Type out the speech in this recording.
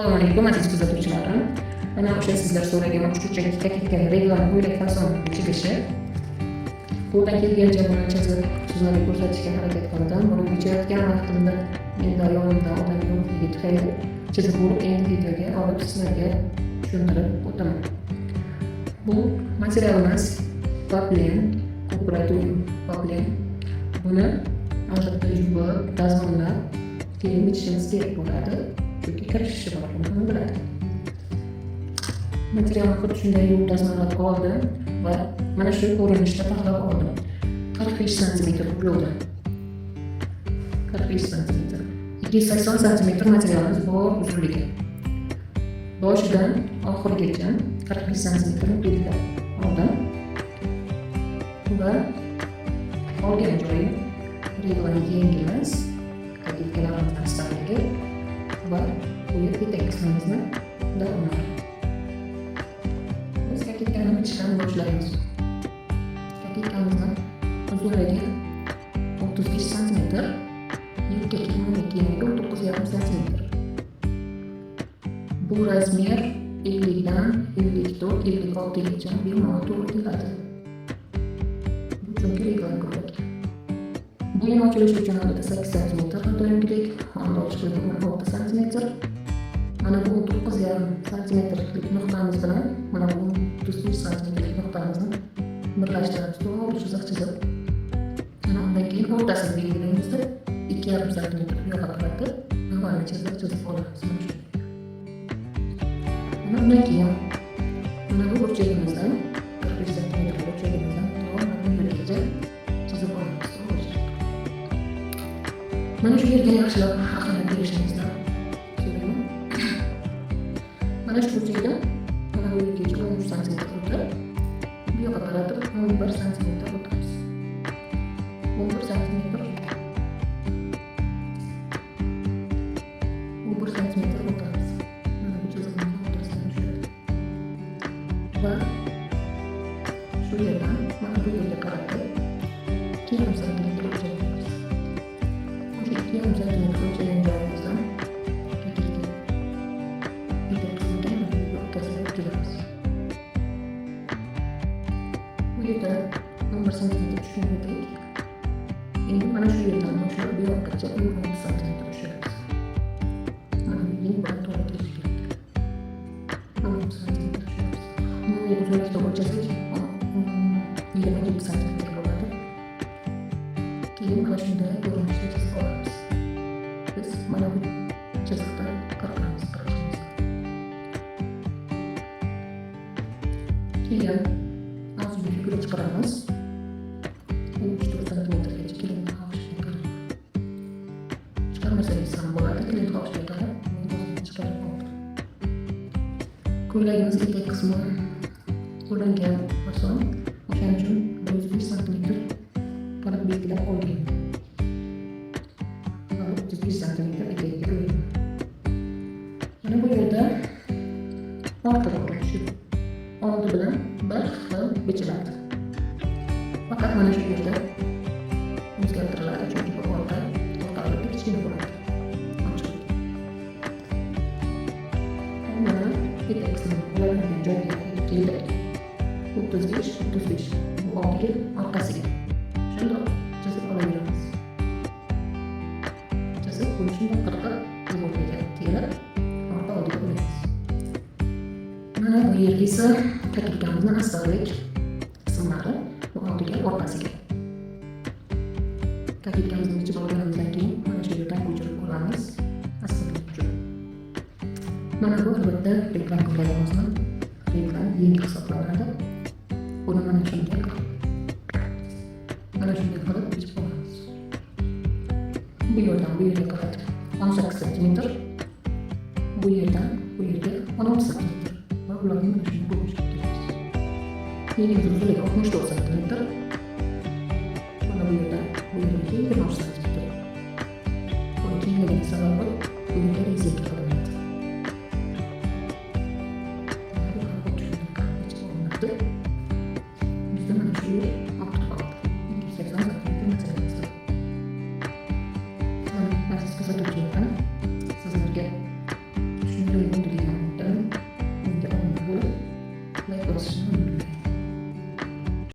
Assalomu alaykum, aziz kuzatuvchilarim. Mana o'sha sizlar so'ragan uchburchak kaketgan reglan ko'ylak fason bichilishi. Qo'ldan kelgancha buni chizib, sizlarga ko'rsatishga harakat qildim. Buni bichayotgan vaqtimda menda yonimda odam yo'qligi tufayli chizib bo'lib, endi videoga olib sizlarga tushuntirib o'taman. Bu materialimiz poplin, ko'piradigan poplin. Buni albatta yuvib, dazmollab, keyin bichishimiz kerak bo'ladi. Chunki kirishishi bor, buni hamma biladi. Materialni xuddi shunday yuvib, dazmollab oldim va mana shu ko'rinishda tanlab oldim. 45 santimetr bo'ldi. 45 santimetr. 280 santimetr materialimiz bor uzunligi. Boshidan oxirigacha 45 santimetrni belgilab oldim. Va qolgan joyi reglan yengimiz, kaketkalarimiz astarligi va bu yer etak qismimizni davomlari. Biz kaketkani bichishdan boshlaymiz. Kaketkamizni uzunligi 35 santimetr, yubka umumiy kengligi 19,5 santimetr. Bu razmer 50 dan 54, 56 gacha bemalol to'g'ri keladi. Bu chunki reglan ko'ylak. Bo'yin ochilishi uchun albatta 8 santimetr, har doimgidek, xonada ochiqligi 16 santimetr. Mana bu 9,5 santimetrlik nuqtamiz bilan mana bu 35 santimetrlik nuqtamizni birlashtiramiz. To'g'ri chiziq chizib. Mana undan keyin o'rtasini belgilaymizda 2,5 santimetr bu yoqqa qaratib, navani chiziq chizib olamiz mana shu. Mana undan keyin mana bu burchagimizdan, 45 santimetr burchagimizdan to mana bu yergacha chizib olamiz. To'g'ri chiziq. Mana shu yerga yaxshilab ahamiyat berishingizni so'rayman. Mana shu burchakdan mana bu yergacha 13 santimetr o'tib, bu yoqqa qaratib 11 santimetr o'tamiz. 11 santimetr, 11 santimetr o'tamiz. Mana bu chizig'imizni o'rtasidan tushadi. Va shu yerdan mana bu yerga qaratib 2,5 santimetr o'lchaymiz. O'sha 2,5 santimetr o'lchagan joyimizdan kaketka etak qismiga mana bu yerga o'rtasiga o'tkazamiz. Bu yerda 11 santimetr tushgan edik. Endi mana shu yerdan boshlab bu yoqqacha 16 santimetr tushiramiz. Mana bu yeng bilan to'g'ri kelishi kerak. 16 santimetr tushiramiz. Umumiy uzunlikda o'lchasak, 27 santimetr bo'ladi. Keyin mana shunday ko'rinishda chizib olamiz. Biz mana bu chiziqda qirqamiz qirqishimizni. Keyin ozgina figura chiqaramiz. 3-4 santimetrgacha kelin xohishiga qarab. Chiqarmasangiz ham bo'ladi, kelin xohishiga qarab, men o'zim chiqarib oldim. Ko'ylagimiz etak qismi qo'llangan fason, o'shaning uchun 105 santimetr qilib belgilab olgan. Va 35 santimetr etakka qo'ygan. Mana bu yerda orqa ko'rinishi oldi bilan bir xil bichiladi. Faqat mana shu yerda o'zgartiriladi, chunki bu orqa albatta kichkina bo'ladi. Ochiq. Mana etak qismini oladigan joyga yetib keldik. 35, 35 bu oldiga, orqasiga. Shundoq chizib olaveramiz. Chizib, buni shundoq qirqib, сборка ga kelib, orqa oldiga qo'yamiz. Mana bu yerga esa kaketkamizni astarlik qismlari, bu oldiga, orqasiga. Kaketkamizni bichib olganimizdan keyin mana shu yerdan ko'chirib olamiz astarlik uchun. Mana bu albatta reglan ko'ylagimizni reglan yengi hisoblanadi. Buni mana shunday qilib bichib olamiz. Bu yerdan bu yerga qaratib 18 santimetr, bu yerdan bu yerga 16 santimetr va ularni mana shunday ko'rinishga keltiramiz. Yengimiz uzunligi 64 santimetr. Mana bu yerdan bu yerga 23 santimetr. Buni kengligini sababi bu yerga rezinka qilinadi. Mana bu ham xuddi shunday qilib bichib olinadi. Bizda mana shu yer ortib qoldi. 280 santimetr materialimizda. Mana, aziz kuzatuvchilar, sizlarga tushunarli. Layk bosishni unutmang.